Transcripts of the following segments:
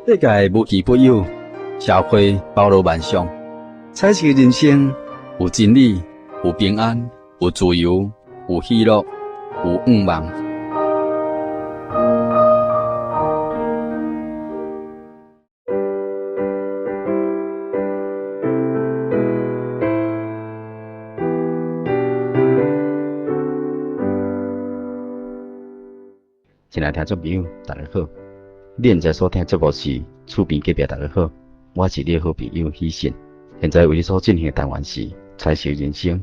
世界無奇不有，社會包羅萬象，彩色人生有真理，有平安，有自由，有喜樂，有願望。親愛聽眾朋友，大家好。你現在所聽節目是厝邊隔壁，大家好，我是你的好朋友喜信。現在為你所進行的單元是彩色人生。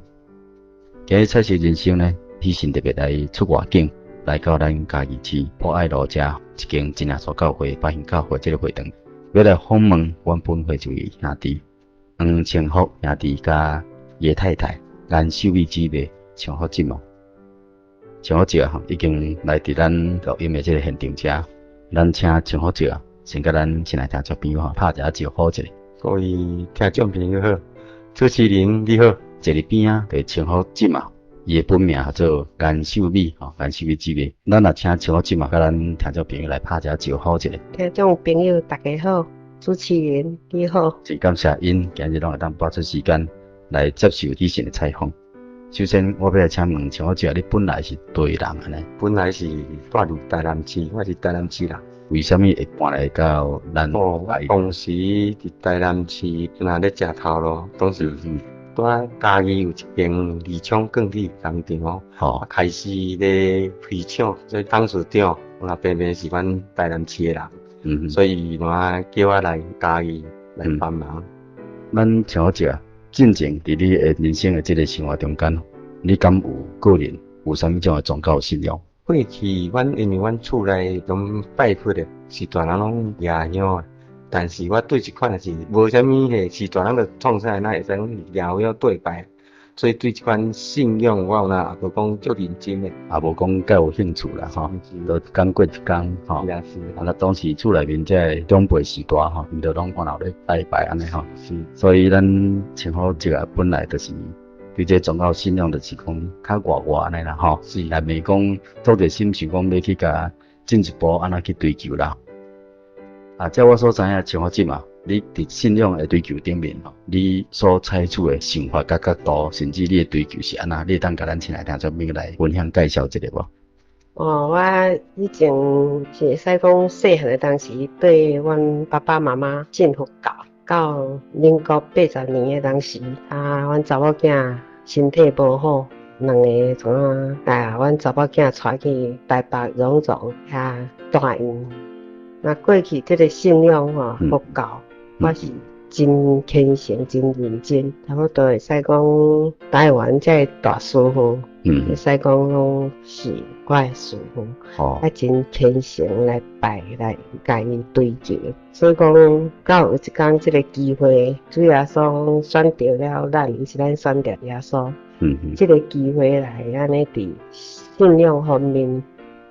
今日彩色人生呢，喜信特別來出外景，來到咱嘉義市博愛路遮一間真耶穌教會、百興教會這個會堂，欲來訪問阮本會一位兄弟黃清福兄弟佮伊的太太顏秀美姊妹，清福姊妹。清福姐吼，已經來佇咱錄音的這個現場遮，咱請清福姐先佮咱親愛聽眾朋友吼拍一下招呼一下。各位聽眾朋友好，主持人你好。坐佇邊仔就是清福姊嘛，伊的本名叫做顏秀美吼，顏秀美姊妹。咱也請清福姊嘛佮咱聽眾朋友來拍一下招呼一下。聽眾朋友大家好，主持人你好。真感謝𪜶今日攏會當撥出時間來接受喜信的採訪。首先，我欲來請問，像我這，你本來是佗位人按呢？本來是住佇台南市，我是台南市人。為啥物會搬來到咱？哦，我當時佇台南市，若咧食頭路，當時拄仔嘉義有一間二廠鋼鐵工廠，開始咧開廠，所以董事長我伯伯是阮台南市的人，所以嘛叫我來嘉義來幫忙。咱像我這。進前佇你的人生的這個生活中間，你敢有個人有啥物種的宗教信仰？過去阮因為阮厝內攏拜佛的，是大人攏舉香的，但是我對這款是無啥物的，是大人就創啥哪會使講舉香對拜。所以對這款信仰，我有哪也無講足認真的，也無講介有興趣啦，吼，就講過一工，吼。是啊是。啊，那當時厝內面這個長輩序大吼，𪜶就攏看有咧拜拜按呢吼。是。所以咱清福這個本來就是對這個宗教信仰，就是講較外外按呢啦，吼。是。也袂講做一個心想講欲去共進一步按怎去追求啦。啊，照我所知影，像我這嘛，你佇信仰的追求頂面吼，你所採取的想法佮角度，甚至你的追求是按怎，你會當共咱親愛聽眾朋友來分享介紹一下無？哦，我以前是會使講細漢的當時，綴阮爸爸媽媽信佛教，到民國80年的當時，啊，阮查某囝身體無好，兩个怎啊，啊，阮查某囝帶去台北榮總遐住院。那過去這個信仰吼，佛教，我是真虔誠、真認真，差不多會使講台灣這個大師傅，會使講攏是我的師父，啊，真虔誠來拜來共伊追求。所以講，到有一工這個機會，主耶穌選著了咱，毋是咱選著耶穌，這個機會來按呢佇信仰方面。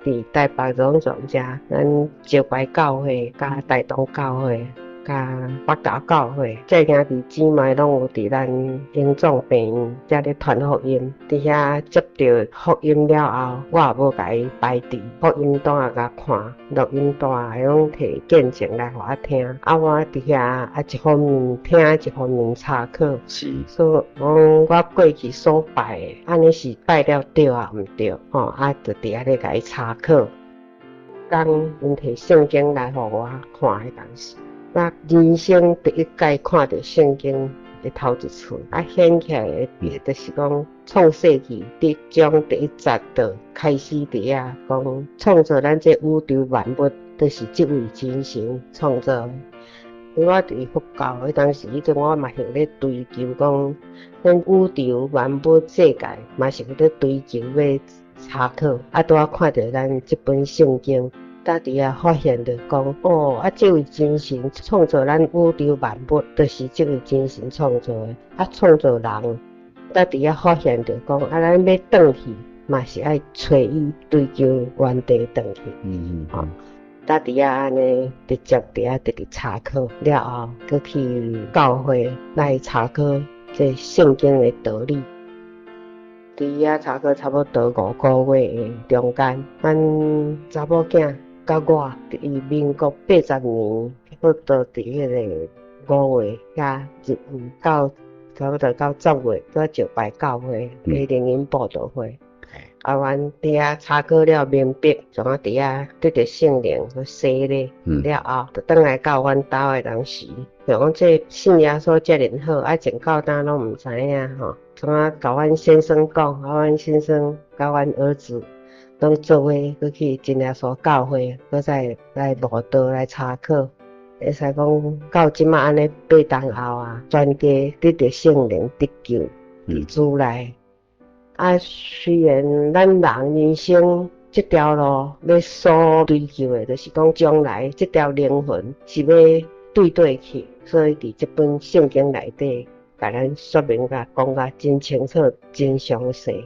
佇台北榮總遮，咱石牌教會、佮台東教會、佮北投教會，這兄弟姊妹攏有佇咱榮總病院遮咧傳福音。佇遐接著福音了後，我也無共伊排除，福音單也共看，錄音帶會攏提見證來予我聽。啊，我佇遐啊一方面聽，一方面查考。所以講，我過去所拜的，按呢是拜了對啊，毋對？吼，啊，就佇遐咧共伊查考。當𪜶提聖經來予我看彼當時，我人生第一擺看著聖經的頭一次，啊，顯起來的，就是講創世紀第一章第一節就開始佇遐講創造咱這宇宙萬物，就是這位真神創造。我佇佛教彼當時，彼陣我嘛是咧追求講，咱宇宙萬物世界嘛是咧追求欲查考，啊，拄仔看著咱這本聖經，才佇遐發現著講，哦，啊，這位真神創造咱宇宙萬物，就是這位真神創造的，啊，創造人，才佇遐發現著講，啊，咱欲轉去嘛是愛揣伊追求原地轉去，吼。才佇遐按呢，直接佇遐直直查考了後，閣去教會來查考這聖經的道理。佇遐查考差不多五個月的中間，阮查某囝佮我佇民國80年不多佇彼个5月遐到差不多到10月，拄石牌教會的靈恩佈道會。啊，阮佇遐查考了明白，從啊佇遐得著聖靈閣洗禮了後，就轉來到阮兜的當時，就講這信耶穌遮爾好，啊，前到今攏毋知影吼。創啊，共阮先生講，啊，阮先生佮阮兒子攏做伙閣去真耶穌教會，閣再來慕道來查考，會使講到這馬按呢8冬後啊，全家得著聖靈得救佇主內。啊，雖然咱人人生這條路欲所追求的，就是講將來這條靈魂是欲對佗去，所以佇這本聖經內底，共咱說明甲講甲真清楚、真詳細。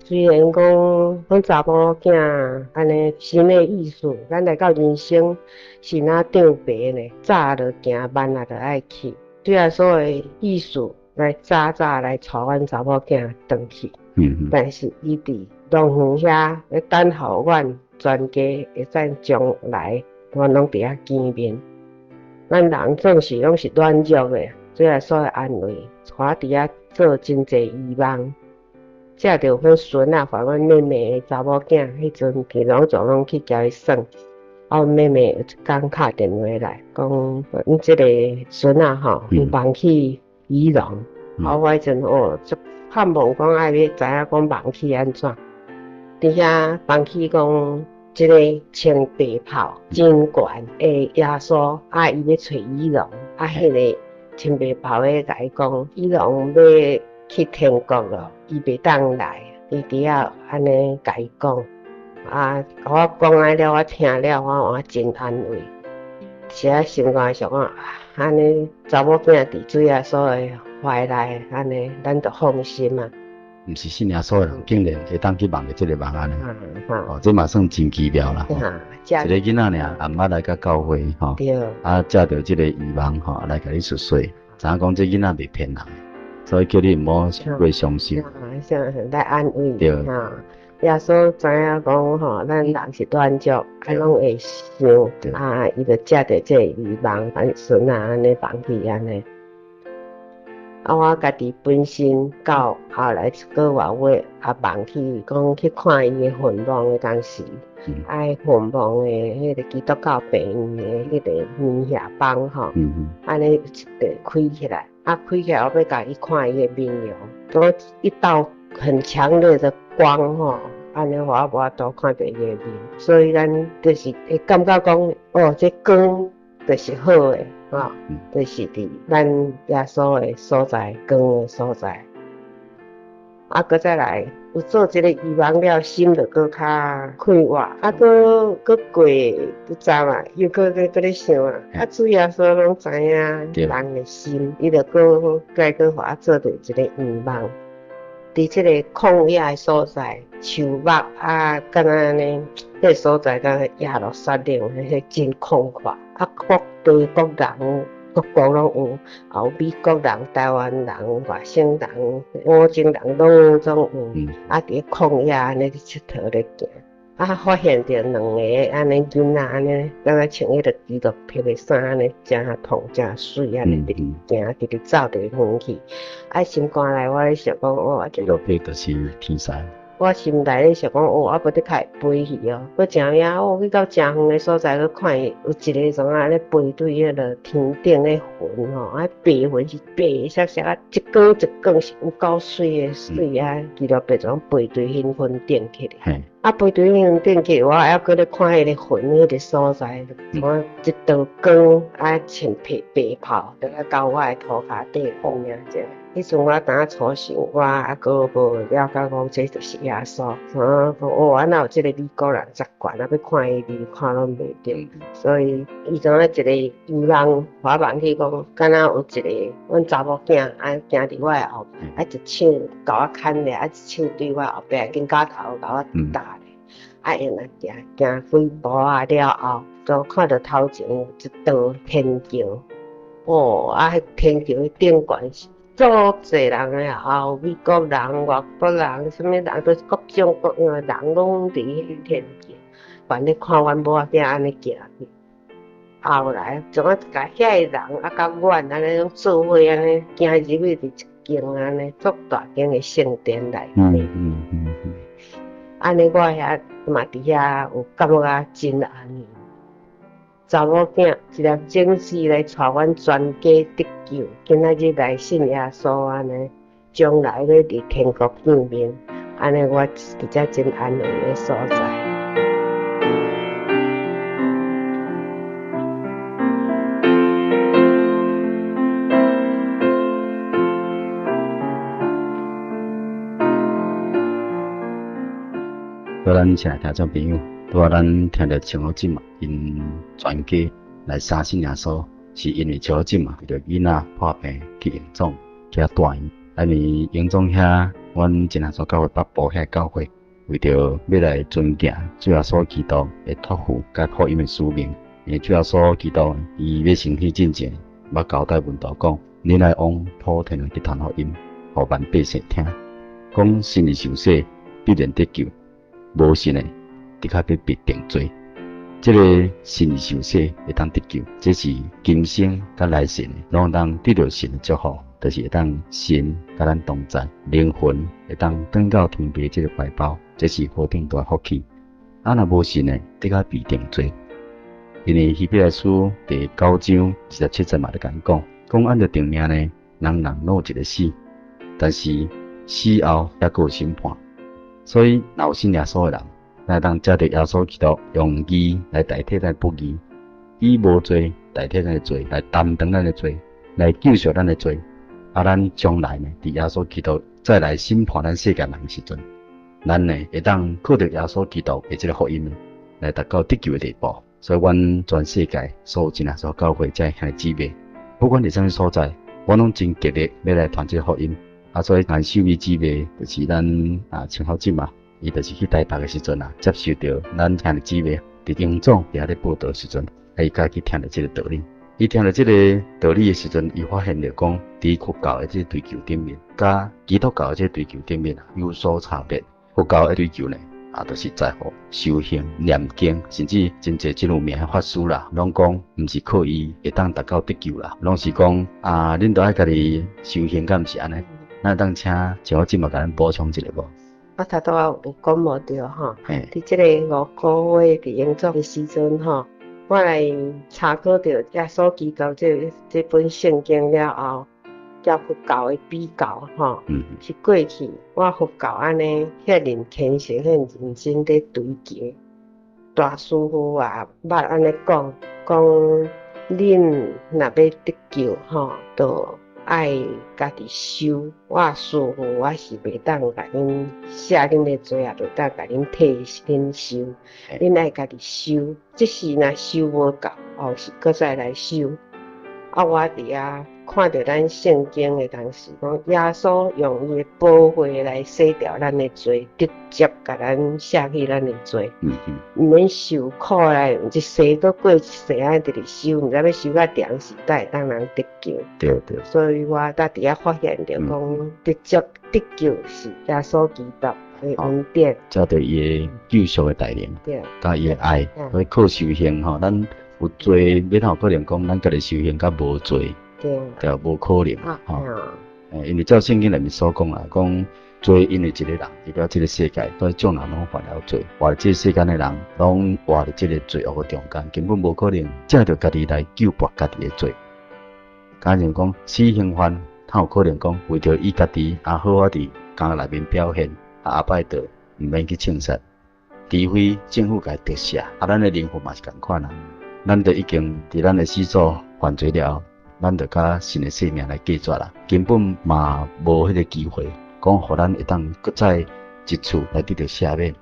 雖然講阮查某囝按呢心的意思，咱來到人生是若長爬呢，早就行，慢仔就愛去。主耶穌的意思來早早來帶阮查某囝轉去，但是伊佇農園遐咧等候阮全家會使將來，阮攏佇遐見面。咱人總是攏是軟弱的，主耶穌的安慰，予我佇遐做真濟遺夢。藉著阮孫仔，和阮妹妹的查某囝，彼陣佇攏總攏去共伊耍。啊，阮妹妹有一工敲電話來，講阮這个孫仔吼，有夢去基隆。啊，我彼陣哦，足盼望講愛欲知影講夢去按怎。佇遐夢去講，這个穿白袍真懸的耶穌，啊，伊欲揣基隆，啊，彼个穿白袍的共伊講，基隆欲去天國咯，伊袂當來，伊佇遐按呢共伊講，啊，共我講安了，我聽了，我換真安慰。是啊，心肝想講，按呢查某囝佇主耶穌的懷內，按呢咱就放心啊。毋是信耶穌的人，竟然會當去夢著這个夢按呢？哦，這嘛算真奇妙啦。一个囡仔爾，也毋捌來過教會，吼，啊，藉著這个異夢，吼，來共你述說，知影講這囡仔袂騙人，所以叫你毋好太過傷心。來安慰。耶穌知影講吼，咱人是軟弱，啊，攏會想，啊，伊就藉著這個異夢，按孫仔按呢夢去按呢。啊，我家己本身到後來一个外月，啊，夢去講去看伊的墳墓的當時，啊，墳墓的彼个基督教病院的彼个棉下房吼，按呢一个開起來，啊，開起來我欲共伊看伊的面容，都一道很強烈的光吼，按呢予我無法度看著伊的面，所以咱就是會感覺講，哦，這光就是好的。啊，就是佇咱耶穌的所在，光的所在。啊，閣再來有做這个異夢了，心就閣較快活。啊，閣閣過你知嘛？又閣閣閣咧想啊，啊，主耶穌攏知影人的心，伊就閣閣閣予我做著一个異夢。佇這个曠野的所在，樹木啊，敢若按呢，彼个所在敢若耶路撒冷，彼个真曠闊，啊，各地各人各國攏有，也有美國人、台灣人、外省人、五種人攏總有。啊，佇曠野按呢咧𨑨迌咧行，啊，發現著兩个按呢囡仔按呢，敢若穿彼个紀錄片的衫按呢，誠燙誠媠按呢，直直行，直直走佇遠去。啊，心肝內我咧想講，哦，紀錄片就是天使。我心內咧想講，哦，啊，無得較會飛去哦，閣誠影哦，去到誠遠的所在，閣看伊有一个創啊咧飛對彼个天頂的雲吼，啊，白雲是白雪雪啊，一光一光是有夠媠的媠啊，紀錄片種飛對彼雲頂去咧。啊，飛對雲頂去，我還閣咧看彼个雲彼个所在，看一道光啊，穿白白袍，就來到我的塗跤底放爾者。彼陣我當初想，我猶閣無了解講這就是耶穌。啊，講哦，啊，哪有這个美國人遮懸，啊，欲看伊面看攏袂著。所以伊怎啊一个異夢，我夢去講，敢若有一个阮查某囝啊，行佇我的後壁，啊，一手共我牽咧，啊，一手對我後壁肩胛頭共我搭咧，啊，用來行行幾步啊了後，就看著頭前有一道天橋，哦，啊，彼天橋頂懸是足濟人的，也有美國人、外國人，啥物人都是各種各樣的人攏佇彼天橋，反正看阮某仔囝按呢行去，後來怎啊共遐个人啊佮阮按呢攏做伙按呢行入去佇一間按呢足大間的聖殿內底。按呢我遐嘛佇遐有感覺真安寧。查某囝一粒種子來帶阮全家得救，今仔日來信耶穌按呢，將來欲佇天國見面，按呢我佇遮真安寧的所在。好，咱親愛聽眾朋友，拄仔咱聽著張好進嘛，𪜶全家來相信耶穌，是因為張好進嘛，為著囡仔破病去榮總去遐住院，啊，因為榮總遐，阮真耶穌教會北部遐教會，為著欲來尊敬主耶穌基督的託付佮福音的使命，因為主耶穌基督伊欲升天進前，捌交代門徒講，恁愛往普天去傳福音，予萬百姓聽，講信而受洗，必然得救。無信的，的確欲被定罪。這个信而受洗會當得救，這是今生佮來世攏會當得著神的祝福，就是會當神佮咱同在，靈魂會當轉到天父這个懷抱，這是何等大福氣。啊，若無信的，的確被定罪。因為希伯來書第九章27節嘛咧共講，講按著定命呢，人人攏有一个死，但是死後猶閣有審判。所以，若有信耶穌的人，咱會當藉著耶穌基督用義來代替咱的不義，以無罪代替咱的罪，來擔當咱的罪，來救贖咱的罪。啊，咱將來呢，佇耶穌基督再來審判咱世界人的時陣，咱呢會當靠著耶穌基督的這个福音來達到得救的地步。所以，阮全世界所有真耶穌教會遮兄弟姊妹，不管佇啥物所在，阮攏真極力欲來傳這个福音。啊，所以顏秀美姊妹就是咱啊，陳孝進嘛，伊就是去台北的時陣啊，接受著咱兄弟姊妹佇榮總佇遐咧報道的時陣，啊，伊家己聽著這個道理。伊聽著這个道理的時陣，伊發現著講，佇佛教的這個追求頂面，佮基督教的這個追求頂面啊，有所差別。佛教的追求呢，啊，就是在乎修行、念經，甚至真濟真有名的法師啦，攏講毋是靠伊會當達到得救啦，攏是講啊，恁著愛家己修行，敢毋是按呢？咱當請張好進嘛，共咱補充一下無？我頭拄仔有講無著吼，佇這个五個月佇榮總的時陣吼，我來查考著耶穌基督這本聖經了後，佮佛教的比較吼，是過去我佛教按呢遐爾虔誠、遐爾認真咧追求，大師父也捌按呢講，講恁若欲得救吼，就愛家己修。我師父我是袂當共恁寫恁的罪，也袂當共恁替恁修，恁愛家己修。這時若修無夠，後時閣再來修。啊，我佇遐看著咱聖經的當時，講耶穌用伊的寶血來洗掉咱的罪，直接共咱卸去咱的罪，毋免受苦來，一世閣過一世按呢直直修，毋知欲修到長時才會當人得救。對對。所以我才佇遐發現著講，直接得救是耶穌基督的恩典。藉著伊的救贖的大能，佮伊的愛，所以靠修行吼，咱有罪，欲哪有可能講咱家己修行佮無罪？對，無可能吼。因為照聖經內面所講啦，講罪因為一個人入到這个世界，所以眾人攏犯了罪，活佇這个世間的人攏活佇這个罪惡的中間，根本無可能藉著家己來救拔家己的罪。假如講死刑犯，他有可能講為著伊家己啊好好佇監獄內面表現，啊後擺就毋免去槍殺，除非政府共伊特赦，啊咱的靈魂嘛是仝款啊，咱就已經佇咱的始祖犯罪了後，咱就佮神的性命來隔絕啦，根本嘛無彼个機會，講予咱會當閣再一次來得著赦免。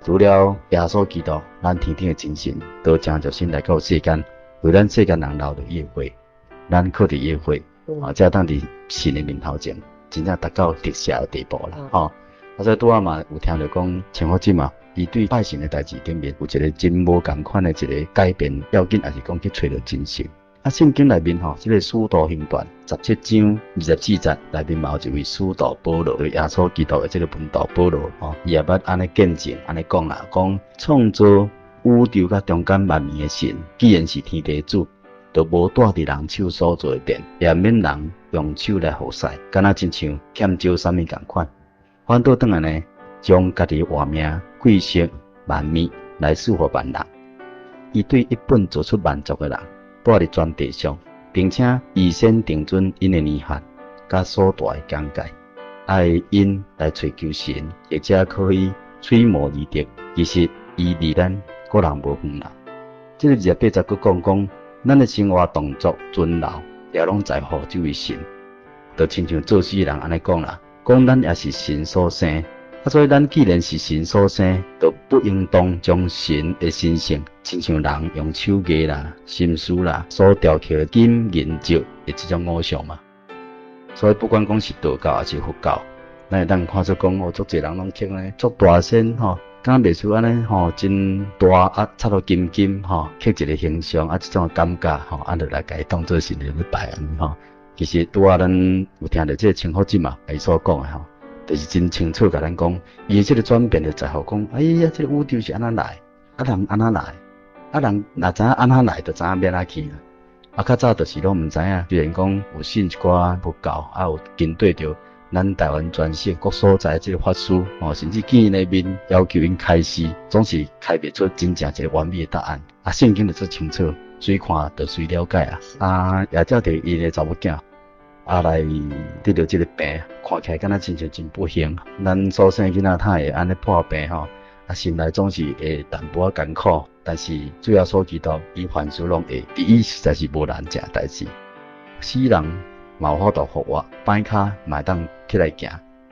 除了耶穌基督，咱天頂的真神，道成肉身來到世間，為咱世間人流著伊的血，咱靠著伊的血，啊，才當佇神的面頭前，真正達到得赦的地步啦，吼。啊，所以拄仔嘛有聽著講，像我這嘛，伊對拜神的代誌頂面有一个真無仝款的一个改變，要緊也是講去揣著真神。啊，聖經內面吼，這个使徒行傳17章24節內面嘛有一位使徒保羅，對耶穌基督的這个門徒保羅吼，伊也捌按呢見證，按呢講啦，講創造宇宙佮中間萬物的神，既然是天地主，就無蹛佇人手所做的殿，也免人用手來服侍，敢若親像欠少啥物仝款。反倒轉來呢，將家己活命、貴色、萬物來賜予萬人。伊對一本造出萬族的人，蹛佇全地上，並且預先定準𪜶的年限，佮所蹛的疆界，愛𪜶來揣求神，或者可以揣摩而得。其實伊離咱個人無遠啦。這個28節閣講講，咱的生活動作存留，也攏在乎這位神。就親像造世人按呢講啦，講咱也是神所生。啊，所以咱既然是神所生，就不應當將神的神性，親像人用手藝啦、心思啦所雕刻的金銀石的這種偶像嘛。所以不管講是道教抑是佛教，咱會當看出講哦，足濟人攏刻呢，足大仙吼，敢袂輸按呢吼，真大啊，插到金金吼，刻一個形象啊，這種感覺吼，按就來共伊當做神來拜按呢吼。其實拄仔咱有聽著這個清福姊嘛，伊所講的吼。就是真清楚，共咱講，伊的這個轉變就在乎講，哎呀，這個宇宙是按怎來，啊人按怎來，啊人若知影按怎來，就知影欲按怎去啦。啊，較早就是攏毋知影，雖然講有信一寡佛教，啊有針對著咱台灣全省各所在這個法師，哦，甚至見𪜶的面要求𪜶開示，總是開袂出真正一個完美的答案。啊，聖經就足清楚，隨看就隨了解啊。啊，也照著𪜶的查某囝。啊，來得著這個病，看起來敢若親像真不幸。咱所生囡仔，他會按呢破病吼，啊，心內總是會淡薄仔艱苦。但是主耶穌基督，伊凡事攏會，佇伊實在是無難成代誌。死人嘛有法度復活，歹跤嘛會當起來行，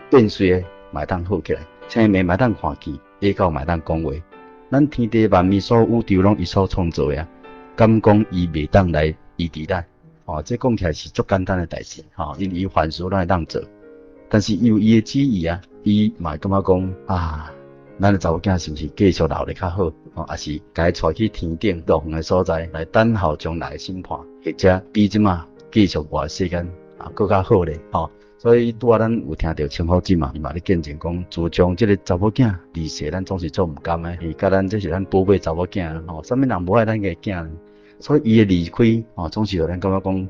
變衰的嘛會當好起來，青盲嘛會當看見，啞狗嘛會當講話。咱天地萬物所有宇宙攏伊所創造的啊，敢講伊袂當來醫治咱？哦，這講起來是足簡單的代誌，吼，因為伊凡事攏會當做，但是伊有伊的旨意啊，伊嘛會感覺講啊，咱的查某囝是毋是繼續留咧較好？哦，抑是共伊帶去天頂樂園的所在來等候將來的審判，或者比這馬繼續活的世間啊閣較好咧，吼。所以拄仔咱有聽著清福姊嘛，伊嘛咧見證講，自從這個查某囝離世，咱總是足毋甘的，伊佮咱這是咱寶貝查某囝，吼，啥物人無愛咱個囝？所以伊的離開，吼，總是予咱感覺講，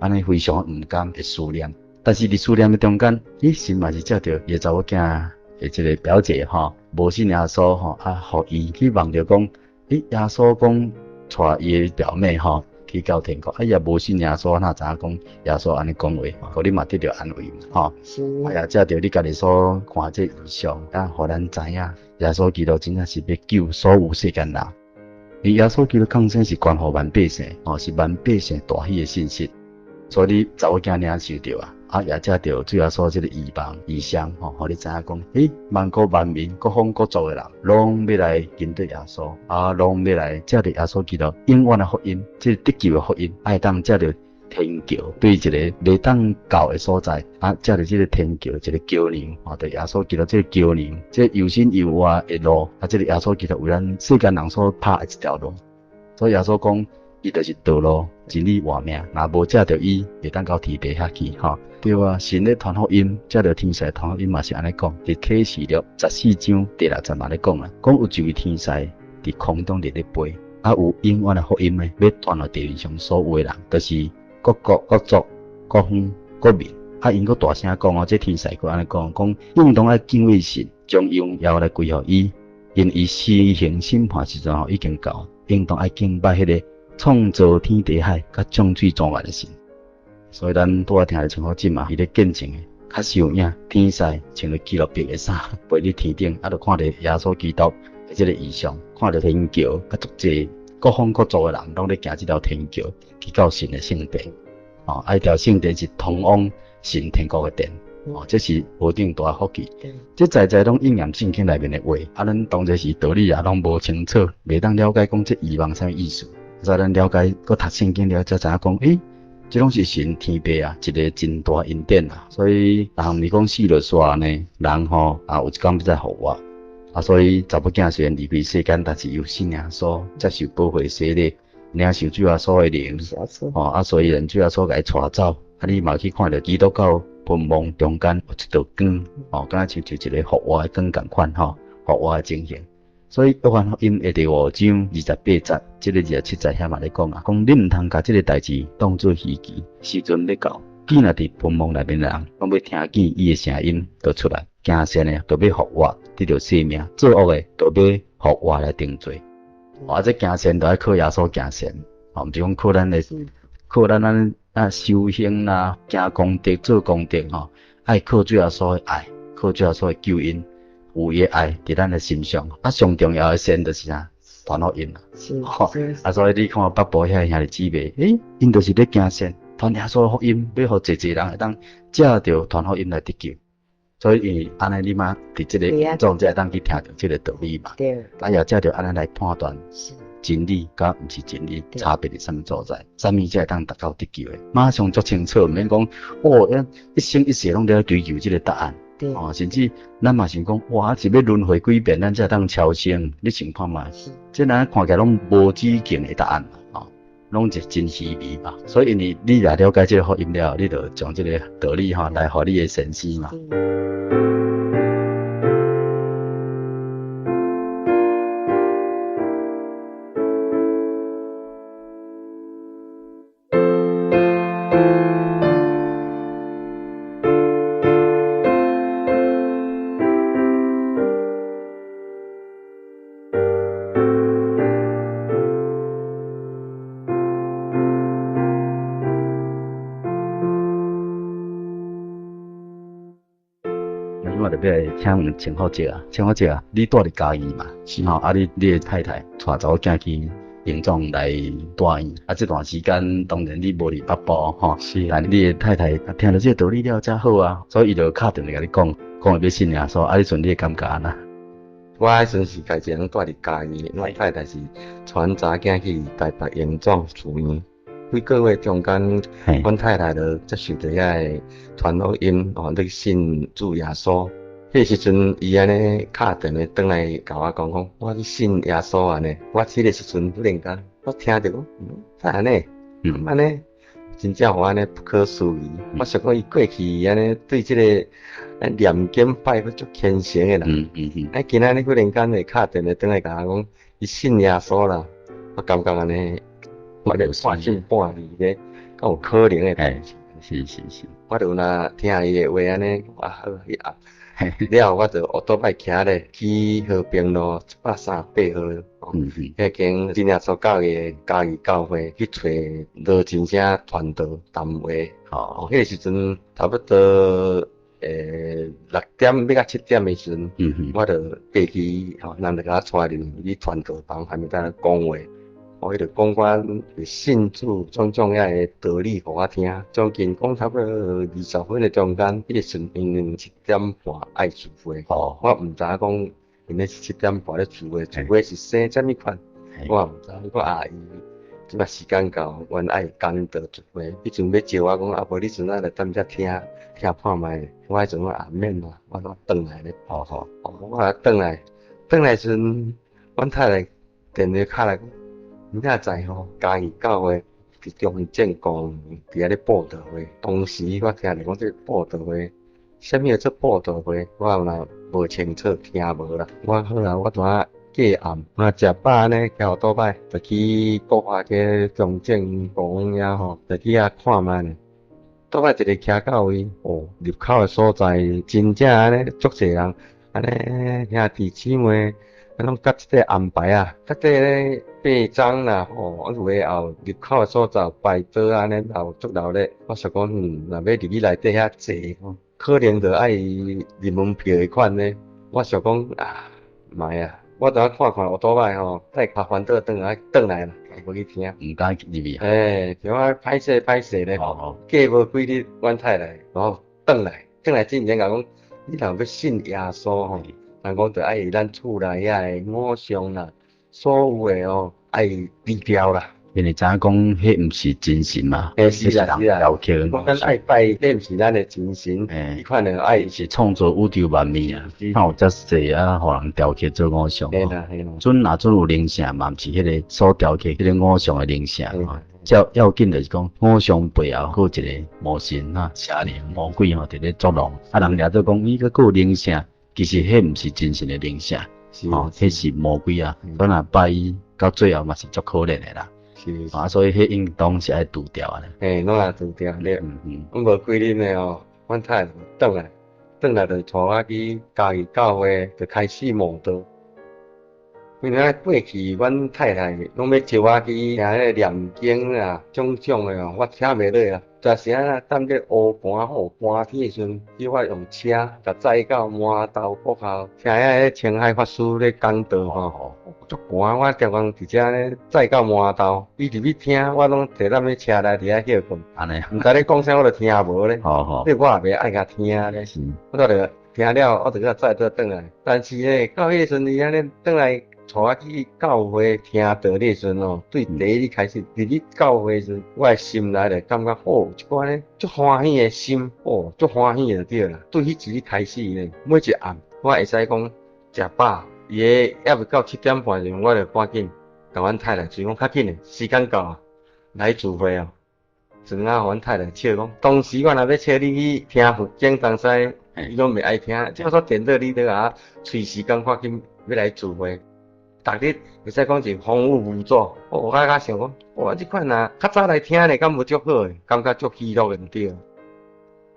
按呢非常毋甘的思念。但是佇思念的中間，咦，神嘛是藉著伊的查某囝的這個表姐吼，無信耶穌吼，啊，予伊去夢著講，咦，耶穌講帶伊的表妹吼去到天國，啊，伊也無信耶穌，哪知影講耶穌按呢講話，予你嘛得著安慰吼。啊，也藉著你家己所看這異象，啊，予咱知影耶穌基督真正是欲救所有世間人。伊耶穌基督降生是關乎萬百姓，哦，是萬百姓大喜的信息。所以你查某囝領受著啊，啊，也藉著主耶穌這個異夢異象，吼，予你知影講，欸，萬國萬民各方各族的人，攏欲來跟綴耶穌，啊，攏欲來藉著耶穌基督永遠的福音，這個得救的福音，會當藉著天橋對一個袂當到的所在，啊，藉著這個天橋一個橋梁，啊，就耶穌基督這個橋梁，這個又新又活的路，啊，這個耶穌基督為咱世間人所拍的一條路。所以耶穌講，伊就是道路、真理、活命，若無藉著伊，袂當到天父遐去，吼。對啊，神咧傳福音，藉著天使傳福音嘛是按呢講，佇啟示錄14章第6節嘛咧講啊，講有一位天使佇空中佇咧飛，啊，有永遠的福音呢，欲傳予地面上所有的人，就是。各國、各族、各方、各民，啊，𪜶閣大聲講哦，這天使閣按呢講，講應當愛敬畏神，將榮耀來歸予伊，因伊施行審判時陣吼已經到，應當愛敬拜彼個創造天地海佮眾水泉源的神。所以咱拄仔聽著清福姊嘛，伊咧見證的較實有影，天使穿著基路伯的衫飛佇天頂，啊，就看著耶穌基督的這個異象，看著天橋，佮足濟。各方各族的人攏咧行這條天橋去到神的聖殿，哦，啊，彼條聖殿是通往神天國的殿，哦，這是何等大福氣！這在在攏應驗聖經內面的話，啊，咱當陣時道理也攏無清楚，袂當了解講這異夢啥物意思。在咱了解，閣讀聖經了，才知影講，欸，這攏是神天父啊，一個真大恩典啊。所以人毋是講死就煞呢，人吼啊，有一工欲再復活。啊，所以查某囝雖然離開世間，但是有信耶穌，接受寶血洗禮，領受主耶穌的靈，哦，啊，所以人主耶穌共伊帶走，啊，你嘛去看著基督教墳墓中間有一道光，哦，敢若親像一個復活的光仝款，吼，復活的情形。所以約翰福音的第五章二十八節，這个二十七節遐嘛咧講啊，講你毋通共這个代誌當做稀奇，時陣欲到，見若佇墳墓內面的人，攏欲聽見伊的聲音，就出來，行善的就欲復活，得著生命；做惡的就欲復活來定罪。啊，這行善就愛靠耶穌行善，哦，毋是講靠咱的，靠咱按呢修行啦，行功德做功德吼，愛靠主耶穌的愛，靠主耶穌的救恩。有伊的愛佇咱的心上，啊，上重要的善就是啥？傳福音啦。啊，所以你看北部遐兄弟姊妹，欸，𪜶就是咧行善，傳耶穌福音，欲予濟濟人會當藉著傳福音來得救。所以因為按呢，你嘛佇這个總才會當去聽著這个道理嘛。啊，也藉著按呢來判斷真理佮毋是真理差別佇啥物所在，啥物才會當達到得救的，馬上足清楚，毋免講哦，一生一世攏佇咧追求這个答案。哦，甚至咱嘛想講，哇，是欲輪迴幾遍，咱才會當超生？你想看覓？這咱看起來攏無止境的答案，哦，攏是真虛偽嘛。所以因為你若了解這个福音了，你就將這个道理吼來予你的先生嘛。我就欲來請問陳福哲啊，陳福哲啊，你住佇嘉義嘛？是吼，啊你你的太太帶查某囝去榮總來住院，啊這段時間當然你無佇北部吼，是，但你的太太聽著這个道理了才好啊，所以伊就敲電話共你講，講伊欲信耶穌，啊你陣你的感覺按怎？我彼陣是家己一个人住佇嘉義，我太太是帶阮查某囝去台北榮總住院。幾个月中間，阮太太就接受著遐个傳福音，哦，咧信主耶穌。彼時陣，伊按呢敲電話轉來共我講講，我去信耶穌按呢。我彼个時陣忽然間，我聽著講，哪按呢？按呢，真正予我按呢不可思議。我想講伊過去按呢對這个念經拜佛足虔誠的人，啊，今仔日忽然間會敲電話轉來共我講，伊信耶穌啦，我感覺按呢。我就半信半疑咧，敢有可能的代誌？是是是。我就若聽伊的話按呢，啊好去啊。了後我就烏托擺騎咧去和平路一百三十八號，彼間真耶穌教會嘉義教會去揣羅真聲傳道談話。哦，彼个時陣差不多6點欲到7點的時陣，我就過去，吼，人就共我帶入去傳道房，還沒在講話。哦，伊就講阮信主種種遐个道理予我聽，將近講差不多20分的中間，彼个時陣因為7點半愛聚會，哦，我毋知影講𪜶咧是7點半咧聚會，聚會是生啥物款，我也毋知。我阿姨這擺時間到，阮愛講道聚會，彼陣欲招我講，啊無你陣仔來踮遮聽聽看覓，我彼陣我也免啦，我煞轉來咧。哦哦，我也轉來，轉來時陣，阮太太電話敲來講。明仔載吼，嘉義教會佇中正公園佇遐咧布道會。當時我聽著講這个布道會，啥物叫做布道會，我嘛無清楚，聽無啦。我好啊，我拄仔過暗，我食飽呢，騎烏托擺就去國華街中正公園遐吼，就去遐看覓呢。倒擺一个騎到位，哦，入口的所在真正按呢足濟人，按呢兄弟姊妹。啊，攏佮這个安排啊，較這个八張啦，吼，啊有的也有入口的所在有排桌按呢，也有足热咧。我想講，若欲入去內底遐坐吼，可能就愛入門票的款呢。我想講啊，莫啊，我拄仔看看烏托擺吼，帶較煩倒轉來轉來啦，無去聽。毋敢入去。欸，像我歹勢歹勢咧，過無幾日，阮太太然後轉來，轉來之前共講，你若欲信耶穌吼。人講就愛咱厝內遐个偶像啦，所有的哦，愛除掉啦。因為知影講，彼毋是真神嘛，欸是啦是啦。雕刻。講咱愛拜，彼毋是咱的真神。欸，彼款的愛是創造宇宙萬物啊，哪有遮濟啊，予人雕刻做偶像。嘿啦嘿啦。陣若陣有靈性嘛，毋是彼个所雕刻彼个偶像的靈性。較要緊就是講，偶像背後閣有一個魔神啊、邪靈、魔鬼吼，佇咧作弄。啊，人掠做講伊閣閣有靈性。其實彼毋是真神的靈性，哦，彼是魔鬼啊，咱若拜伊，到最後嘛是足可憐的啦。啊，所以彼應當是愛除掉的。嘿，攏愛除掉對。無幾日呢吼，阮太太轉來，轉來就帶我去嘉義教會，就開始慕道。因為過去阮太太攏欲招我去聽彼个念經啊，種種的哦，我聽袂落啊。就是按怎踮這烏寒吼寒天的時陣，叫我用車共載到饃頭國校，聽遐个青海法師咧講道吼，足寒，我逐工佇遮咧載到饃頭，伊入去聽，我攏坐踮咧車內佇遐歇睏，按呢，毋知咧講啥，我就聽無咧。所以我也袂愛共聽咧。我就聽了，我就閣載倒轉來。但是咧，到彼個時陣伊按呢轉來帶我去教會聽道理的時陣哦，對第一日開始入去教會時，我的心內就感覺哦，這寡呢足歡喜的心，哦，足歡喜就對啦。對彼一日開始呢，每一暗我會使講食飽，伊个猶未到7點半時陣，我就趕緊共阮太太催講較緊的，時間到啊，來聚會哦。陣仔予阮太太笑講，當時我若欲請你去聽佛經，當時伊攏袂愛聽，這所顛倒你都共催時間趕緊欲來聚會。逐日會使講是風雨無阻，哦，我較想講，哇，這款若較早來聽咧，敢無足好的，感覺足喜樂的毋對。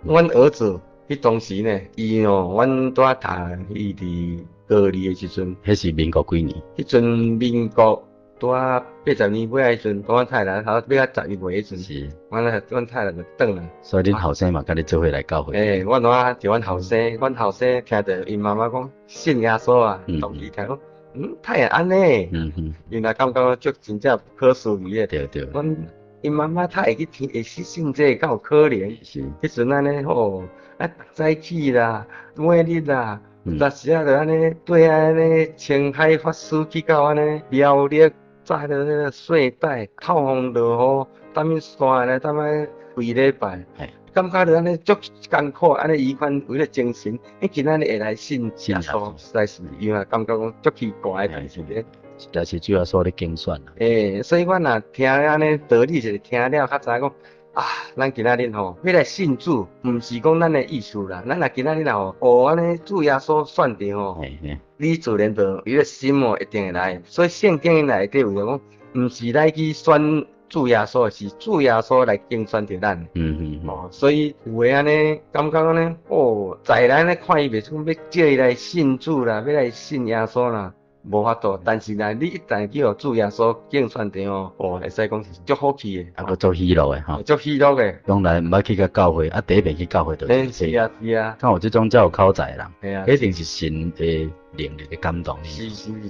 阮兒子彼當時呢，伊哦，阮拄仔讀伊佇高二的時陣，彼是民國幾年？彼陣民國拄仔80年尾的時陣，阮太太頭欲到11歲彼陣，阮太太就轉來。所以恁後生嘛，佮你做伙來教會？欸，我拄仔就阮後生，阮後生聽著𪜶媽媽講信耶穌啊，當時聽講。嗯，會按呢？伊若感覺足真正不可思議的。阮𪜶媽媽她會去聽，會去信這個，敢有可能？彼陣按呢吼，啊，逐早起啦，每日啦，有當時啊就按呢對按呢青海法師去到按呢苗栗，載著那個睡袋，透風落雨，踮彼山咧，踮彼幾禮拜。感覺著按呢足艱苦，按呢伊款為了精神，伊今仔日會來信耶穌，實在是伊嘛感覺講足奇怪的代誌咧。實在是主耶穌咧揀選啦。欸，所以我若聽按呢道理就是聽了，較知影講啊，咱今仔日吼欲來信主，毋是講咱的意思啦。咱若今仔日若吼，按呢主耶穌選著吼，你自然就伊個心哦一定會來。所以聖經內底有講，毋是咱去選主耶穌，是主耶穌來揀選著咱。哦，所以有的按呢感覺按呢，哦，在咱咧看伊袂出欲叫伊來信主啦，欲來信耶穌啦，無法度。但是呢，你一旦去予主耶穌揀選著哦，哦，會使講是足福氣的。啊，閣足喜樂的吼。足喜樂的。從來毋捌去過教會，啊，第一遍去教會就是。欸，是啊，是啊。敢有這種遮有口才的人，嘿啊。一定是神的靈力咧感動你。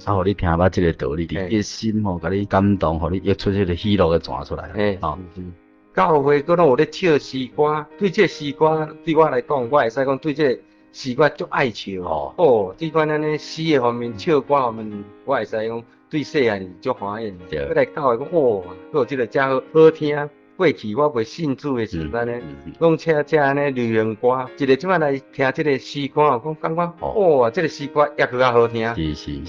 啊，予你聽捌這個道理，你的心吼，共你感動，予你溢出這個喜樂的泉出來。欸，是是。教會閣攏有咧唱詩歌，對這個詩歌對我來講，我會使講對這個詩歌足愛唱。哦，這款按呢詩的方面、唱歌方面，我會使講對細漢是足歡喜。閣來教會講，哦，閣有這個遮好好聽。過去我袂信主的時陣呢，攏聽這按呢流行歌，一個這擺來聽這個詩歌，講感覺，哦，這個詩歌猶閣較好聽。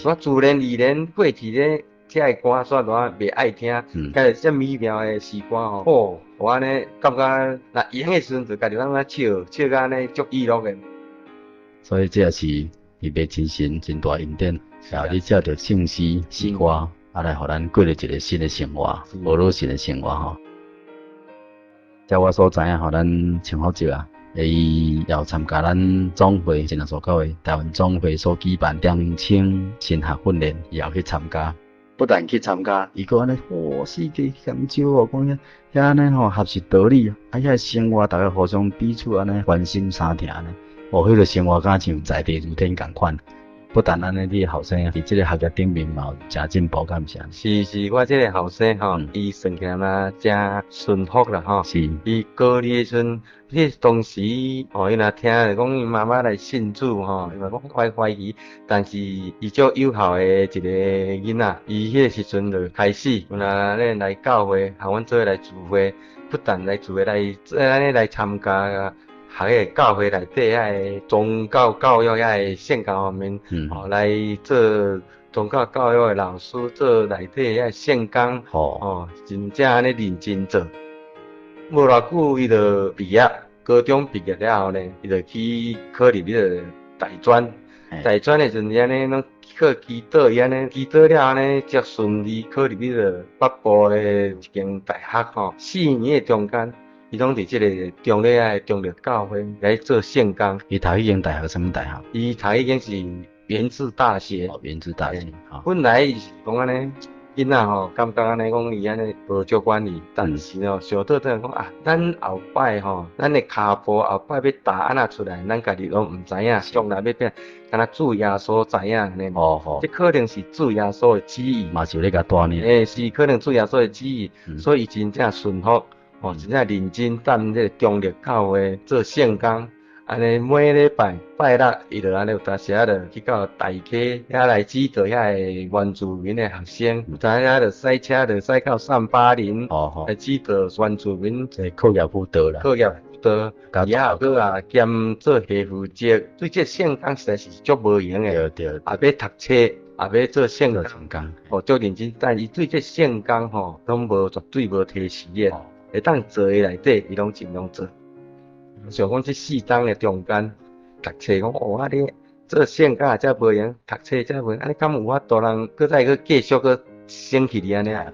我自然而然過去咧，這个歌煞我袂愛聽，開始這美妙的詩歌吼，哦，我按呢感覺若閒的時陣就家己按呢笑，笑甲按呢足喜樂的。所以這也是伊袂真神真大恩典，啊，你藉著聖詩詩歌，啊來予咱過著一個新的生活，學老神的生活吼。照我所知影吼，咱陳福澤啊，伊有參加咱總會真耶穌教會台灣總會所舉辦中青神學訓練，伊也去參加。不但去參加，伊閣按呢，哦，四界研究哦，講遐遐按呢吼，學習道理，啊，遐生活，逐家互相彼此按呢關心相疼按呢，哦，彼個生活敢像在地如天仝款。不但按呢，你的後生佇這個學業頂面嘛有誠進步，敢毋是？是是，我這個後生吼，伊算起來嘛誠順服啦吼。伊高二的時陣，彼當時吼，伊若聽著講伊媽媽來信主吼，伊嘛講懷懷疑，但是伊足有孝的一個囡仔，伊彼個時陣就開始，有若咧來教會，和阮做伙來聚會，不但來聚會來，按呢來參加。學个教會內底遐個宗教教育遐個聖教方面，吼來做宗教教育的老師，做內底遐個聖工，吼真正按呢認真做。無偌久，伊就畢業，高中畢業了後呢，伊就去考入彼個大專。大專的時陣按呢攏靠祈禱，伊按呢祈禱了按呢才順利考入彼個北部的一間大學吼。4年的中間，伊攏佇這个中壢的中壢教會來做聖工。伊讀彼間大學啥物大學？伊讀彼間是元智大學。哦，元智大學。本來伊是講按呢，囡仔吼，感覺按呢講伊按呢無足管伊，但是吼，想倒轉講啊，咱後擺吼，咱的跤步後擺欲踏按怎出來，咱家己攏毋知影，將來欲變，敢若主耶穌知影按呢。哦吼，這可能是主耶穌的旨意。嘛是有咧共帶呢。欸，是可能主耶穌的旨意，所以伊真正順服，哦，真正認真踮這个中壢教會做聖工。按呢每禮拜拜六，伊就按呢有當時仔就去到大溪遐來指導遐个原住民的學生，有當時就駛車就駛到380，來指導原住民。這課業輔導啦。課業輔導，伊也閣啊兼做家負責，對這聖工實在是足無閒的。對對。也欲讀冊，也欲做聖工，哦，足認真。但伊對這聖工吼，攏無絕對無推辭的，會當做的內底，伊攏盡量做。想講這四冬的中間，讀冊講哦，啊你做聖工也遮無閒，讀冊遮無閒，按呢敢有法度人閣再閣繼續閣升起哩按呢啊？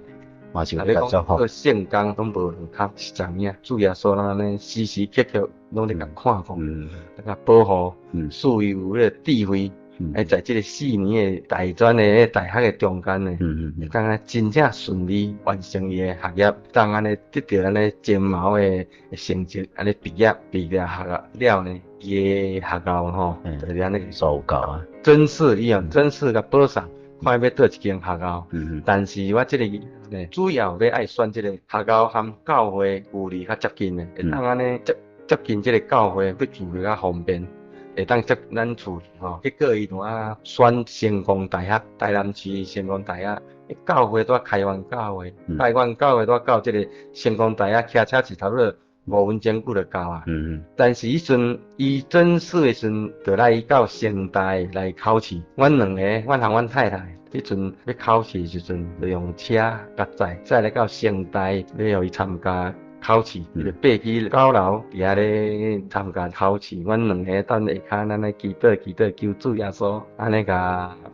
嘛是有咧講做聖工攏無路口，是知影主耶穌按呢時時刻刻攏咧共看顧，共保護，賜伊有彼个智慧。欸，在這个4年的大專的大學的中間呢，會當按呢真正順利完成伊的學業，當按呢得著按呢前茅的成績，按呢畢業畢業學了呢，伊的學校吼，就是按呢所有教啊，真是伊用真是共保送，看欲佗一間學校，但是我這个呢，主要欲愛選這个學校和教會距離較接近的，會當按呢接接近這个教會，欲去較方便。會當接咱厝吼，結果伊就啊選成功大學，台南市成功大學，教會拄開源教會，開源教會拄到這个成功大學，騎車是差不多5分鐘久就到啊。但是彼陣伊準試的時陣，就來到成大來考試。阮兩個，阮和阮太太，彼陣欲考試的時陣，就用車共載，載來到成大，欲予伊參加考試，伊就爬去九樓佇遐咧參加考試。阮兩个等下跤，咱咧祈禱祈禱，求主耶穌按呢共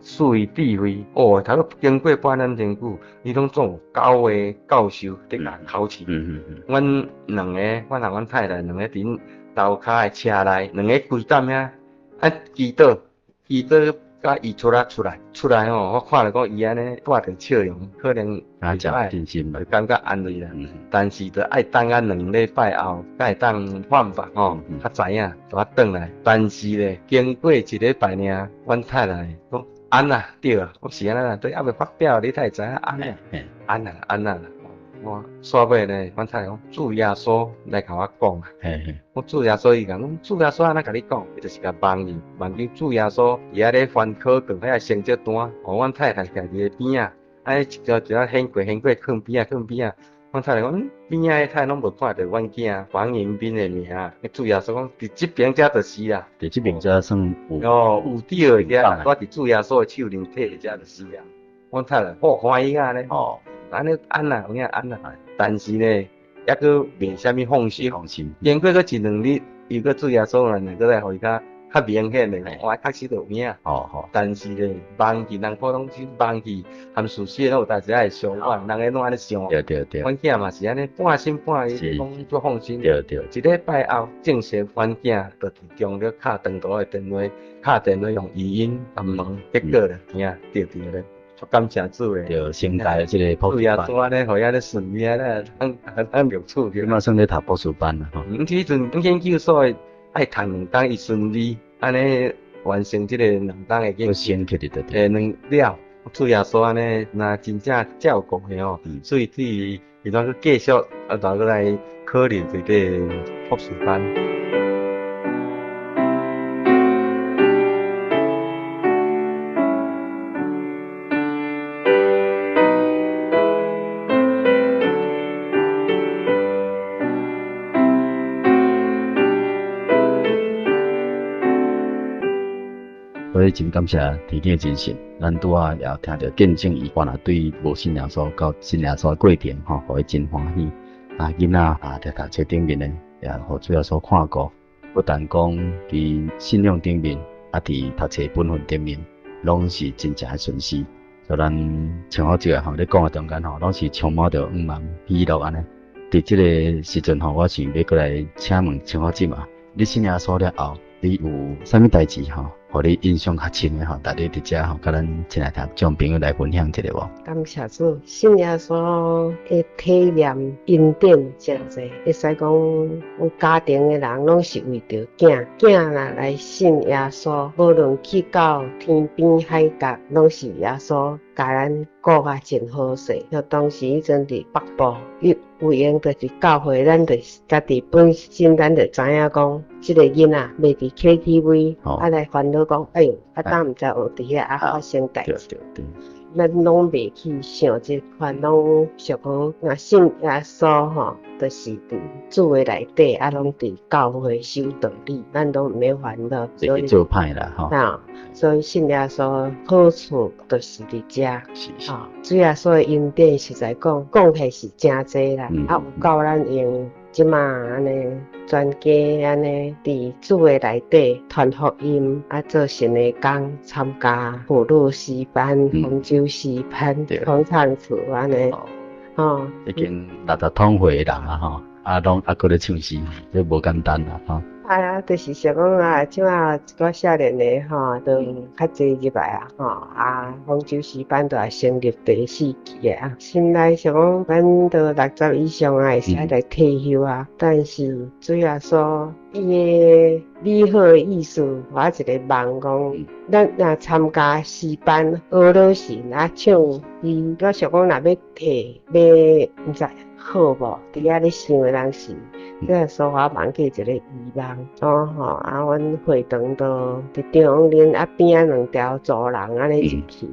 賜伊智慧。哦，頭拄經過半點鐘久，伊攏總有九个教授佇共考試。阮兩個，阮和阮太太兩个佇樓跤的車內，兩个規踮遐啊祈禱，祈禱。佮伊出來出來出來吼，我看著講伊按呢帶著笑容，可能啊，誠信心，就感覺安慰啦。但是著愛等啊2禮拜後，才會當放榜吼，較知影，就啊轉來。但是咧，經過一禮拜爾，阮太太講按啊，對啊，我是按呢啦，都猶未發表，你才會知影按啊，按啊，按啊。我煞尾呢，阮太太講主耶穌來共我講啊。我主耶穌伊講，主耶穌按怎共你講？伊就是共夢去，夢見主耶穌伊遐咧翻考卷，遐個成績單，予阮太太徛佇个邊仔，按呢一條一條顯過顯過，囥邊仔囥邊仔。阮太太講，邊仔彼太攏無看著阮囝黃迎賓的名。主耶穌講，佇這邊遮就是啊。佇這邊遮算有。哦，有對的遮，我佇主耶穌的手裡提的遮就是啊。阮太太好歡喜啊咧。哦。按呢按啊，有影按啊，但是呢，猶閣袂啥物放心。放心。經過閣一兩日，又閣主耶穌來，閣來予伊較較明顯的，我確實就有影。哦哦。但是呢，夢去人普通是夢去，含事實攏有當時仔會相反，人个攏按呢想。對對對。阮囝嘛是按呢，半信半疑，講足放心。對對。一禮拜後，正式阮囝就佇中壢敲長途的電話，敲電話用語音共問，結果咧，影對對咧。感謝主的，對，成大的這个博士班。主按呢，予伊按呢順利按呢，通通入厝。這馬算咧讀博士班啦，吼。彼陣研究所的愛讀兩冬，伊順利按呢完成這个兩冬的研究。欸，兩了，主耶穌按呢，若真正照顧的吼，所以對伊，伊怎閣繼續啊，怎閣來考入這个博士班。所以真感謝天頂的真神，咱拄仔也聽著見證伊原來對無信耶穌到信耶穌的過程吼，予伊真歡喜。啊，囡仔啊，佇讀冊頂面呢，也予主耶穌看顧，不但講佇信仰頂面啊，佇讀冊本分頂面，攏是真正的順遂。所以咱像我這個吼，咧講的中間吼，攏是充滿著向望喜樂按呢。佇這个時陣吼，我想欲閣來請問青花姊嘛，你信耶穌了後，你有啥物代誌吼，予你印象較深的吼？逐日佇遮吼，佮咱親愛聽眾朋友來分享一下無？感謝主，信耶穌的體驗恩典誠濟，會使講，阮家庭的人攏是為著囝，囝若來信耶穌，無論去到天邊海角，攏是耶穌共咱顧甲真好勢。像當時彼陣佇北部，伊有閒就是教會，咱就是家己本身，咱就知影講，這个囡仔袂佇 KTV，啊來煩惱講，哎喲，啊當毋知學佇遐啊發生代誌。咱攏袂去想這款，攏想講，若信耶穌吼，就是佇主的內底，啊，攏佇教會守道理，咱攏毋免煩惱。袂去做歹啦，吼。啊，所以信耶穌好處就是佇遮。是。主耶穌的恩典實在講，講起來是誠濟啦，啊，有夠咱用。這馬按呢，全家按呢，佇主的內底傳福音，啊，做神的工，參加婦女詩班、豐洲詩班、講唱詞按呢，吼。已經六十通歲的人啊，吼，啊，攏猶閣咧唱詩，這無簡單啦，吼。啊，就是想講啊，這馬一寡少年的吼，都較濟入來啊，吼啊，豐洲詩班都也成立第四期啊。心內想講，咱都60以上啊，會使來退休啊。但是主耶穌伊的美好的意思，予我一个夢講，咱若參加詩班學老神啊唱，伊我想講若欲退欲毋知好無？佇遐咧想的人是，主耶穌予我夢見一个異夢，哦吼，啊，阮會堂都佇中央林啊邊仔兩條走廊按呢入去，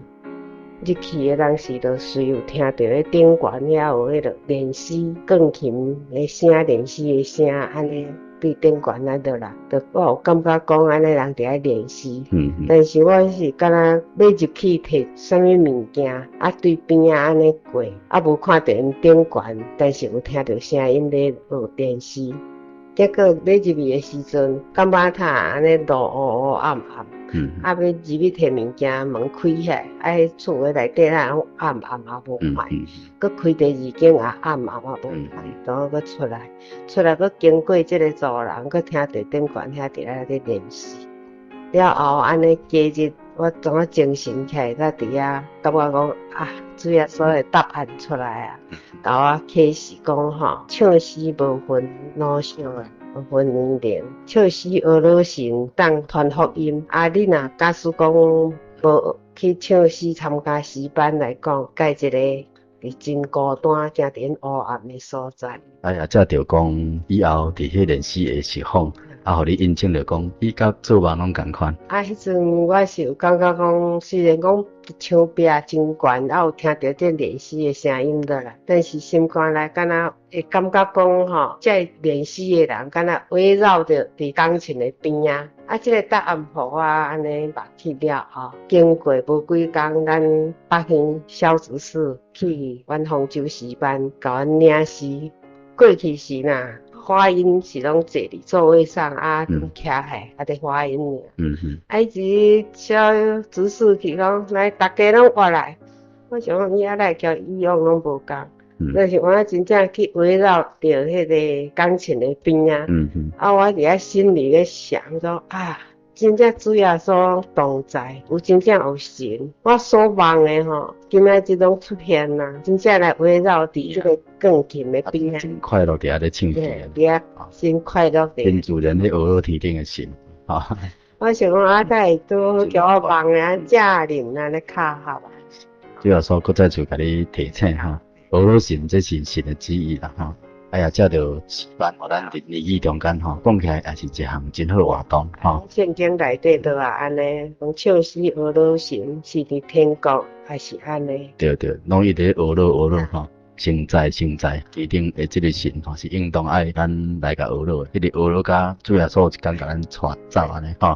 入去的當時就隨有聽著彼頂懸遐有彼个練詩鋼琴的聲、練詩的聲，按呢對頂懸啊落來，就我有感覺講按呢人佇遐練詩，但是我是敢若欲入去提啥物物件，啊對邊仔按呢過，啊無看著𪜶頂懸，但是有聽著聲音咧學練詩。結果欲入去的時陣，感覺塔按呢路烏烏暗暗，啊欲入去提物件，門開起來，啊彼厝的內底咱暗暗也無看，閣開第二間也暗暗也無看，然後閣出來，出來閣經過這个走廊，閣聽著頂懸遐佇遐咧練詩。了後按呢隔日，我怎啊精神起來，才佇遐感覺講啊，主耶穌的答案出來啊，共我啟示講吼，唱詩無分老少啊，無分年齡，唱詩學老神當傳福音。啊，你若假使講無去唱詩參加詩班來講，蓋一个是真孤單，行佇阮烏暗的所在。哎呀，這就講以後佇彼練詩的釋放。啊，予你印證著講，伊佮做夢攏仝款。啊，彼陣我是有感覺講，雖然講牆壁真懸，啊有聽著這練詩的聲音落來，但是心肝內敢若會感覺講吼，這練詩的人敢若圍繞著佇鋼琴的邊仔。啊，這个答案予我按呢捌去了後，經過無幾工，咱北興小執事去阮豐洲詩班，共阮領詩。過去時呐，發音是攏坐佇座位上啊，徛起來啊，佇發音爾。啊，伊一小執事去講，來，逐家攏活來。我想講伊啊來交以往攏無仝，就是我真正去圍繞著彼个鋼琴的邊仔。啊，我佇遐心裡咧想說啊，真正主耶穌同在，有真正有神。我所望的吼，今仔日攏出現啦，真正來圍繞佇這个鋼琴的邊仔。真快樂佇遐咧唱詩。佇遐真快樂。天主人咧學老天頂的神。哈。我想講啊，才會拄叫我望的啊，正靈按呢巧合啊。主耶穌閣再次共你提醒哈，學老神這是神的旨意啦吼。哎呀，這著詩班，予咱佇年紀中間吼，講起來也是一項真好活動吼。聖經內底都也按呢，講唱詩學老神是佇天國，還是按呢？對對，攏一直學老學老吼，先在先在，一定的這个神吼是應當愛咱來共學老的，彼个學老甲主耶穌一工共咱帶走按呢吼。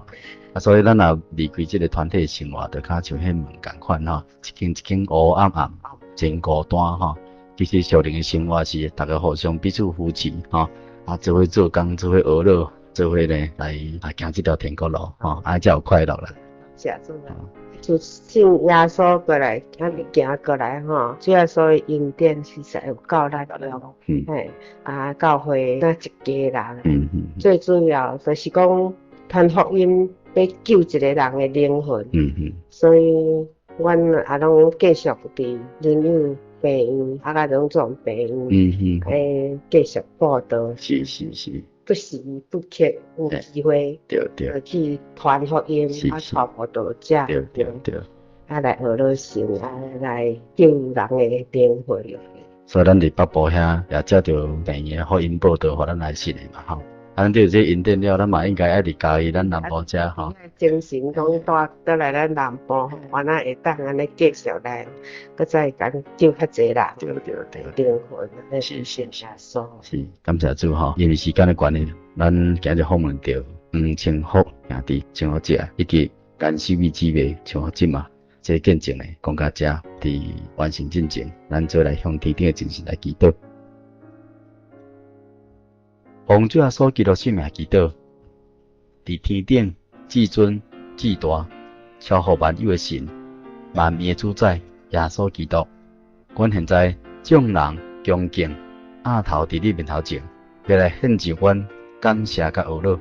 啊，所以咱若離開這个團體生活，就較像彼門仝款吼，一間一間烏暗暗，真孤單吼。其實屬靈的生活是逐家互相彼此扶持，吼，啊，做伙做工，做伙學老，做伙呢來啊行這條天國路，吼，按呢才有快樂啦。謝主啊！自信耶穌過來，按呢行過來吼，主耶穌的恩典實在有夠力量。嘿，啊，教會咱一家人，最主要就是講傳福音，欲救一個人的靈魂。所以，阮也攏繼續佇仁友病院，啊，佮榮總病院，會繼續佈道。不時不刻有機會，去傳福音，啊，傳佈道者，啊，來學老神，啊，來救人的靈魂。所以咱佇北部遐也接著病院福音報道，予咱來信的嘛，吼。啊，咱著有這恩典了，咱嘛應該愛佇嘉義咱南部遮吼。精神講帶倒來咱南部，原來會當按呢繼續來，閣再共救較濟人。靈魂，耶穌。是，感謝主吼，因為時間的關係，咱今日訪問著黃清福兄弟、清福姐以及顏秀美姊妹、清福姊嘛，這個見證呢，講到遮，佇完成進前，咱做來向天頂的真神來祈禱。奉主耶穌基督聖名祈禱，佇天頂至尊至大、超乎萬有的神、萬民的主宰耶穌基督，阮現在眾人恭敬仰頭佇你面頭前，欲來獻上阮感謝佮呵咾。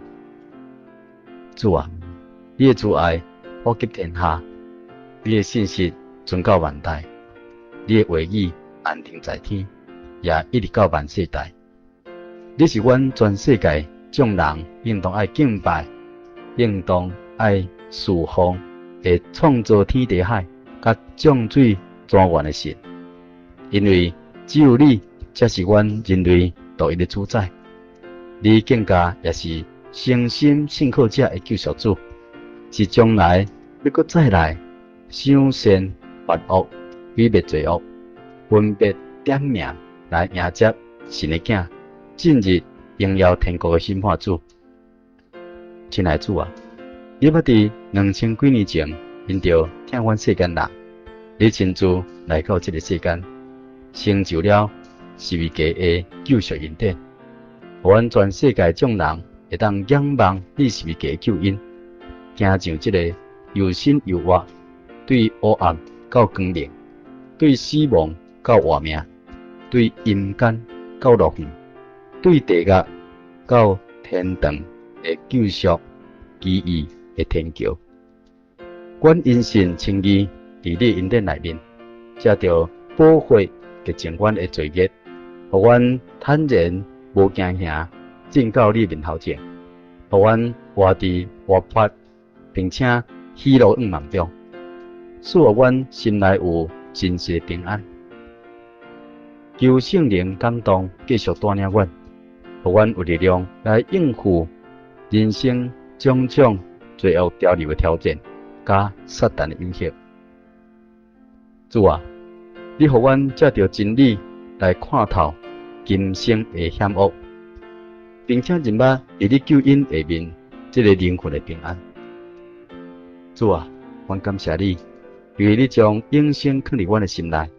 主啊，你的慈愛普及天下，你的信實存到萬代，你的話語安定在天，也一直到萬世代。你是阮全世界眾人應當愛敬拜、應當愛侍奉的創造天地海、佮眾水泉源的神，因為只有你才是阮人類獨一的主宰。你更加也是誠心信靠者的救贖主，是將來欲閣再來賞善罰惡、毀滅罪惡、分別點名來迎接神的囝進入榮耀天國的審判主。親愛主啊，你捌佇2000幾年前因著疼阮世間人，你親自來到這個世間，成就了十字架的救贖恩典，予阮全世界眾人會當仰望你十字架的救恩，行上這個又新又活，對黑暗到光明，對死亡到活命，對陰間到樂園，對地獄到天堂的救贖奇異的天橋。阮因信稱義，佇你恩典內面，藉著寶血潔淨阮的罪孽，予阮坦然無驚嚇進到你面頭前，予阮活佇活潑並且喜樂仰望中，賜予阮心內有真實的平安。求聖靈感動，繼續帶領阮，予阮有力量來應付人生種種罪惡潮流的挑戰，佮撒旦的誘惑。主啊，你予阮藉著真理來看透今生的險惡，並且認捌佇你救恩下面這個靈魂的平安。主啊，阮感謝你，因為你將永生囥佇阮的心內。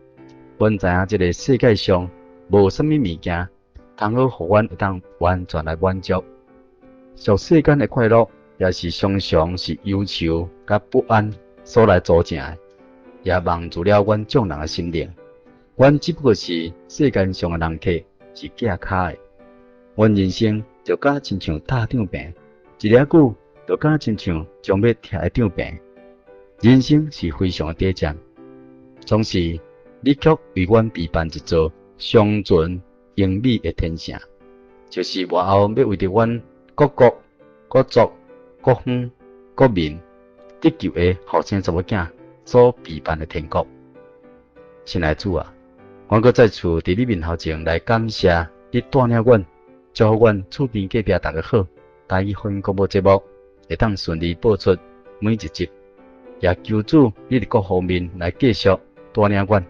阮知影這個世界上無啥物物件通好予阮會當完全來滿足。俗世間的快樂，也是常常是憂愁佮不安所來組成的，也蒙住了阮眾人的心靈。阮只不過是世間上的人客，是寄跤的。阮人生就敢親像搭帳篷，一下久就敢親像將欲拆的帳篷。人生是非常的短暫，總是你卻為阮備辦一座長存榮美的天城，就是外後欲為著阮各國、各族、各方、各民得救的後生查某囝所備辦的天國。親愛主啊，阮閣再次佇你面頭前來感謝你帶領阮，祝福阮厝邊隔壁逐家好，台語福音廣播節目會當順利播出每一集，也求主你佇各方面來繼續帶領阮，予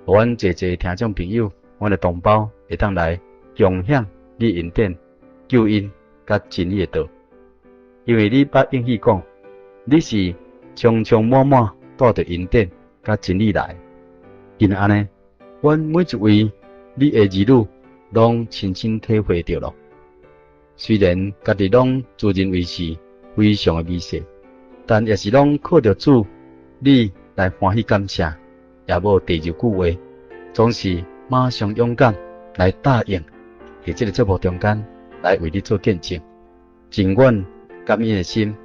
阮濟濟聽眾朋友，阮的同胞會當來共享你恩典、救恩佮真理的道。因為你捌應許講，你是充充滿滿帶著恩典佮真理來。因按呢，阮每一位你的兒女攏親身體會著囉。雖然家己攏自認為是非常的微細，但也是攏靠著主你來歡喜感謝，也無第二句話，總是馬上勇敢來答應，佇這个節目中間來為你做見證。盡阮感恩的心，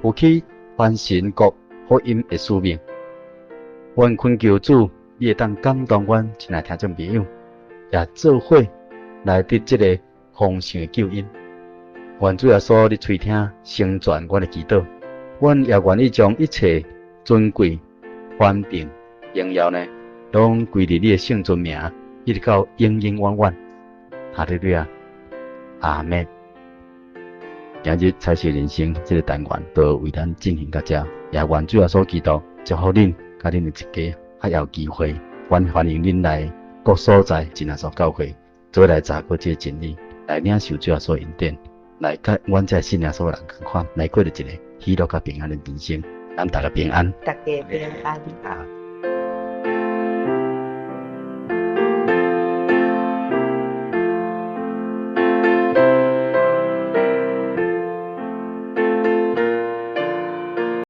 負起傳神國福音的使命。阮懇求主，你會當感動阮親愛聽眾朋友，也做伙來得這个豐盛的救恩。願主耶穌你垂聽成全阮的祈禱，阮也願意將一切尊貴、權柄、榮耀呢，攏歸佇你的聖尊名，一直到永永遠遠。哈利路亞，阿們。今日彩色人生這个單元就為咱進行到這，也願主耶穌基督祝福恁，佮恁的一家，還有機會，阮歡迎恁來各所在真耶穌教會，做伙來查考這个真理，來領受主耶穌恩典，來佮阮這信耶穌的人仝款，來過著一个喜樂佮平安的人生。咱大家平安，大家平安。